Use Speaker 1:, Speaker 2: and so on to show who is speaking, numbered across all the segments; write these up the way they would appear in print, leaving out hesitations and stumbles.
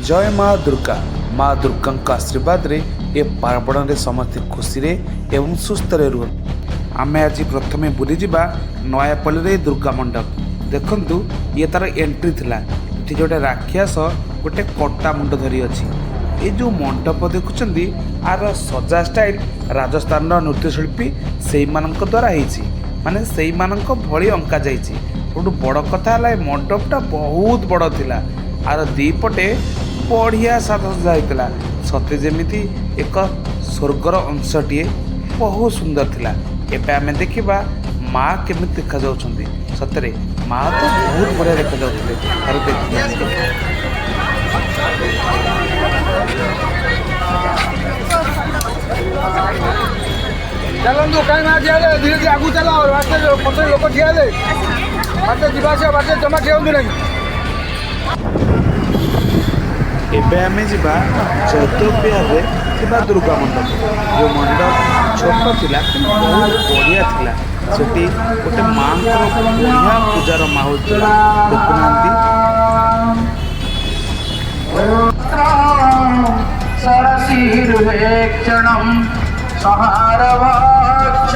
Speaker 1: ଜୟ ମା ଦୁର୍ଗା। ମା ଦୁର୍ଗାଙ୍କ ଆଶୀର୍ବାଦରେ ଏ ପାର୍ବଣରେ ସମସ୍ତେ ଖୁସିରେ ଏବଂ ସୁସ୍ଥରେ ରୁହନ୍ତୁ। ଆମେ ଆଜି ପ୍ରଥମେ ବୁଲିଯିବା ନୟାପଲ୍ଲୀରେ ଦୁର୍ଗା ମଣ୍ଡପ। ଦେଖନ୍ତୁ, ଇଏ ତାର ଏଣ୍ଟ୍ରି ଥିଲା। ଏଠି ଗୋଟେ ରାକ୍ଷସ ଗୋଟେ କଟା ମୁଣ୍ଡ ଧରି ଅଛି। ଏ ଯେଉଁ ମଣ୍ଡପ ଦେଖୁଛନ୍ତି, ଆର ସଜା ଷ୍ଟାଇଲ ରାଜସ୍ଥାନର ନୃତ୍ୟଶିଳ୍ପୀ ସେଇମାନଙ୍କ ଦ୍ୱାରା ହେଇଛି, ମାନେ ସେଇମାନଙ୍କ ଭଳି ଅଙ୍କା ଯାଇଛି। ସବୁଠୁ ବଡ଼ କଥା ହେଲା, ଏ ମଣ୍ଡପଟା ବହୁତ ବଡ଼ ଥିଲା। ଆର ଦୁଇ ପଟେ ବଢ଼ିଆ ସାଜସଜ୍ଜା ହେଇଥିଲା, ସତେ ଯେମିତି ଏକ ସ୍ୱର୍ଗର ଅଂଶଟିଏ। ବହୁତ ସୁନ୍ଦର ଥିଲା। ଏବେ ଆମେ ଦେଖିବା ମା କେମିତି ଦେଖାଯାଉଛନ୍ତି। ସତରେ ମା ତ ବହୁତ ବଢ଼ିଆ ଦେଖାଯାଉଥିଲେ। ଥରେ ଦେଖିନିଅନ୍ତୁ।
Speaker 2: ଚାଲନ୍ତୁ, କାହିଁ ମା ଠିଆ ହେଲେ? ଧୀରେ ଧୀରେ ଆଗକୁ ଚାଲ। ବାଟରେ ପଛରେ ଲୋକ ଠିଆ ହେଲେ, ବାଟରେ ଯିବା ଆସିବା ବାଟରେ ଜମା ଠିଆ ହୁଅନ୍ତୁ ନାହିଁ।
Speaker 1: ଏବେ ଆମେ ଯିବା ଜୟଦେବ ବିହାରରେ ଥିବା ଦୁର୍ଗା ମଣ୍ଡପ। ଯେଉଁ ମଣ୍ଡପ ଛୋଟ ଥିଲା, କିନ୍ତୁ ବହୁତ ବଢ଼ିଆ ଥିଲା। ସେଠି ଗୋଟେ ମାଙ୍କର ବଢ଼ିଆ ପୂଜାର ମାହୋଲ ଥିଲା। ଦେଖୁନାହାନ୍ତି।
Speaker 3: सरसीरुहेक्षणं संहारवाक्ष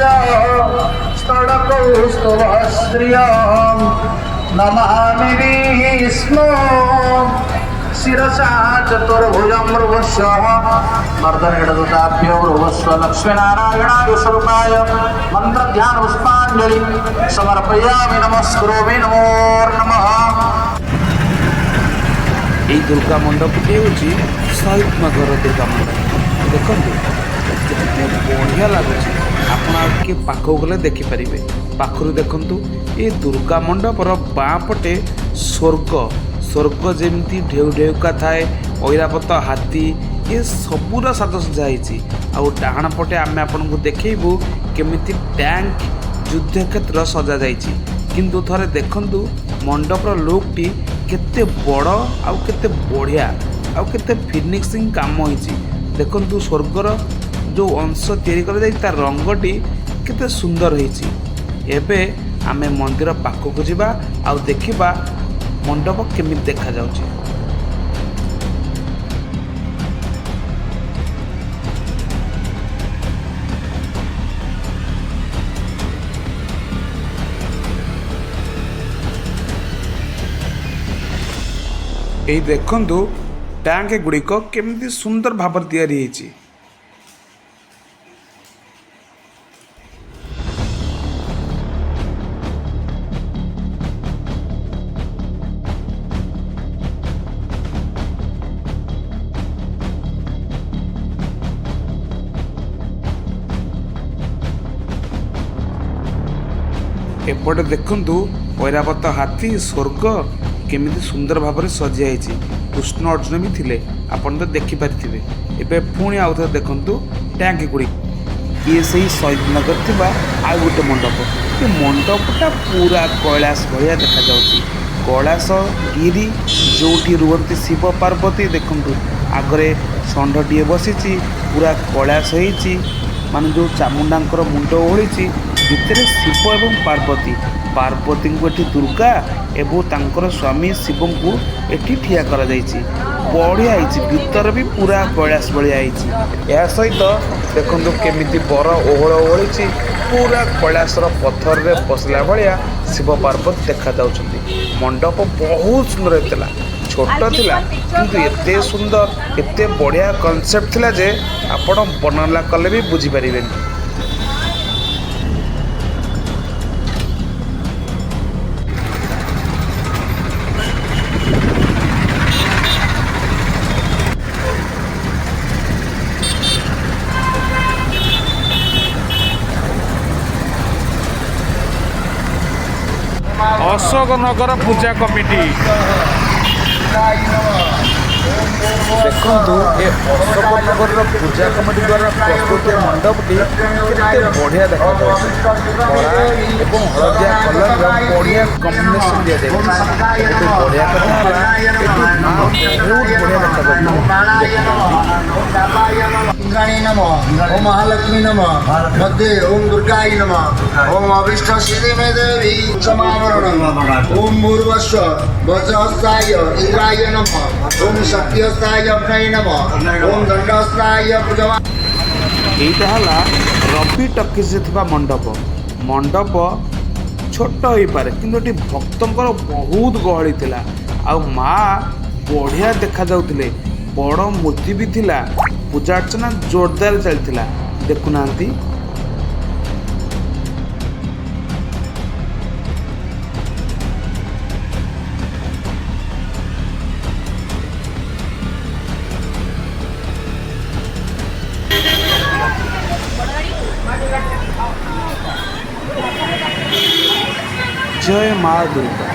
Speaker 3: स्तडकौस्तुभश्रियं नमामि विष्णु शिरसा चतुर्भुजं ऋभुस्वः मर्दनेडदुताभ्यो ऋभुस्व लक्ष्मीनारायणाय स्वरूपाय मन्त्रध्यान पुष्पाञ्जलि समर्पयामि। नमस्करोमि। नमो नमः।
Speaker 1: ଏଇ ଦୁର୍ଗା ମଣ୍ଡପଟି ହେଉଛି ଶହୀଦ ନଗରର ଦୁର୍ଗା ମଣ୍ଡପ। ଦେଖନ୍ତୁ, କେତେ ବଢ଼ିଆ ଲାଗୁଛି। ଆପଣ ଆଉ ଟିକେ ପାଖକୁ ଗଲେ ଦେଖିପାରିବେ। ପାଖରୁ ଦେଖନ୍ତୁ, ଏ ଦୁର୍ଗା ମଣ୍ଡପର ବାଁ ପଟେ ସ୍ୱର୍ଗ, ସ୍ୱର୍ଗ ଯେମିତି ଢେଉ ଢେଉକା ଥାଏ, ଐରାବତ ହାତୀ, ଏ ସବୁର ସାଜସଜ୍ଜା ହେଇଛି। ଆଉ ଡାହାଣ ପଟେ ଆମେ ଆପଣଙ୍କୁ ଦେଖେଇବୁ କେମିତି ଟ୍ୟାଙ୍କ ଯୁଦ୍ଧ କ୍ଷେତ୍ର ସଜାଯାଇଛି। କିନ୍ତୁ ଥରେ ଦେଖନ୍ତୁ, ମଣ୍ଡପର ଲୁକ୍ଟି କେତେ ବଡ଼ ଆଉ କେତେ ବଢ଼ିଆ ଆଉ କେତେ ଫିନିସିଂ କାମ ହେଇଛି। ଦେଖନ୍ତୁ, ସ୍ୱର୍ଗର ଯେଉଁ ଅଂଶ ତିଆରି କରାଯାଇଛି, ତା ରଙ୍ଗଟି କେତେ ସୁନ୍ଦର ହେଇଛି। ଏବେ ଆମେ ମନ୍ଦିର ପାଖକୁ ଯିବା ଆଉ ଦେଖିବା ମଣ୍ଡପ କେମିତି ଦେଖାଯାଉଛି। ଏଇ ଦେଖନ୍ତୁ, ଟ୍ୟାଙ୍କ ଗୁଡ଼ିକ କେମିତି ସୁନ୍ଦର ଭାବରେ ତିଆରି ହେଇଛି। ଏପଟେ ଦେଖନ୍ତୁ, ଐରାବତ ହାତୀ, ସ୍ୱର୍ଗ କେମିତି ସୁନ୍ଦର ଭାବରେ ସଜା ହେଇଛି। କୃଷ୍ଣ ଅର୍ଜୁନ ବି ଥିଲେ, ଆପଣ ତ ଦେଖିପାରିଥିବେ। ଏବେ ପୁଣି ଆଉ ଥରେ ଦେଖନ୍ତୁ ଟ୍ୟାଙ୍କ ଗୁଡ଼ିକ। ଇଏ ସେଇ ଶହୀଦନଗର ଥିବା ଆଉ ଗୋଟେ ମଣ୍ଡପ। ଏ ମଣ୍ଡପଟା ପୁରା କୈଳାସ ଭଳିଆ ଦେଖାଯାଉଛି। କୈଳାସ ଗିରି, ଯେଉଁଠି ରୁହନ୍ତି ଶିବ ପାର୍ବତୀ। ଦେଖନ୍ତୁ, ଆଗରେ ଷଣ୍ଢଟିଏ ବସିଛି, ପୁରା କୈଳାସ ହେଇଛି, ମାନେ ଯେଉଁ ଚାମୁଣ୍ଡାଙ୍କର ମୁଣ୍ଡ ଓହଳିଛି। ଭିତରେ ଶିବ ଏବଂ ପାର୍ବତୀ। ପାର୍ବତୀଙ୍କୁ ଏଠି ଦୁର୍ଗା ଏବଂ ତାଙ୍କର ସ୍ୱାମୀ ଶିବଙ୍କୁ ଏଠି ଠିଆ କରାଯାଇଛି। ବଢ଼ିଆ ହେଇଛି। ଭିତରେ ବି ପୁରା କୈଳାସ ଭଳିଆ ହେଇଛି। ଏହା ସହିତ ଦେଖନ୍ତୁ, କେମିତି ବର ଓହଳ ଓହଳିଛି, ପୁରା କୈଳାସର ପଥରରେ ବସିଲା ଭଳିଆ ଶିବ ପାର୍ବତୀ ଦେଖାଯାଉଛନ୍ତି। ମଣ୍ଡପ ବହୁତ ସୁନ୍ଦର ହେଇଥିଲା। ଛୋଟ ଥିଲା, କିନ୍ତୁ ଏତେ ସୁନ୍ଦର, ଏତେ ବଢ଼ିଆ କନସେପ୍ଟ ଥିଲା ଯେ ଆପଣ ବର୍ଣ୍ଣନା କଲେ ବି ବୁଝିପାରିବେନି।
Speaker 4: ଅଶୋକନଗର ପୂଜା କମିଟି।
Speaker 1: ଦେଖନ୍ତୁ, ଏ ଅଶୋକନଗରର ପୂଜା କମିଟି ଦ୍ୱାରା ପ୍ରସ୍ତୁତ ଏ ମଣ୍ଡପଟି କେତେ ବଢ଼ିଆ ଦେଖାଯାଉଛି। କଳା ଏବଂ ହଳଦିଆ କଲର୍ର ବଢ଼ିଆ କମ୍ବିନେସନ୍ ଦିଆଯାଇଛି। ସବୁଠୁ ବଢ଼ିଆ କଥା ହେଲା, ଏଠି ମା ବହୁତ ବଢ଼ିଆ ଦେଖାଯାଉଥିଲେ। ଦେଖୁନାହାନ୍ତି।
Speaker 5: ଇନ୍ଦ୍ରାଣୀ ନମ, ଓମ୍ ମହାଲକ୍ଷ୍ମୀ ନମ, ମଧ୍ୟେ ଓମ୍ ଦୁର୍ଗାୟ ନମ, ଓମ୍ ଅଭିଷ୍ଟ ସିଦ୍ଧି ମେ ଦେବୀ ସମାବରଣ, ଓମ୍ ଭୂର୍ଭୁବସ୍ୱ ବଜ୍ରହସ୍ତାୟ ଇନ୍ଦ୍ରାୟ ନମ, ଓମ୍ ଶକ୍ତିହସ୍ତାୟ ଅଗ୍ନୟ ନମ, ଓମ୍ ଦଣ୍ଡହସ୍ତାୟ ପୂଜମା।
Speaker 1: ଏଇଟା ହେଲା ରବି ଟକିଜରେ ଥିବା ମଣ୍ଡପ। ମଣ୍ଡପ ଛୋଟ ହେଇପାରେ, କିନ୍ତୁ ଏଠି ଭକ୍ତଙ୍କର ବହୁତ ଗହଳି ଥିଲା ଆଉ ମା ବଢ଼ିଆ ଦେଖାଯାଉଥିଲେ। ବଡ଼ ମୂର୍ତ୍ତି ବି ଥିଲା। ପୂଜା ଅର୍ଚ୍ଚନା ଜୋରଦାର ଚାଲିଥିଲା, ଦେଖୁନାହାନ୍ତି। ଜୟ ମା ଦୁର୍ଗା।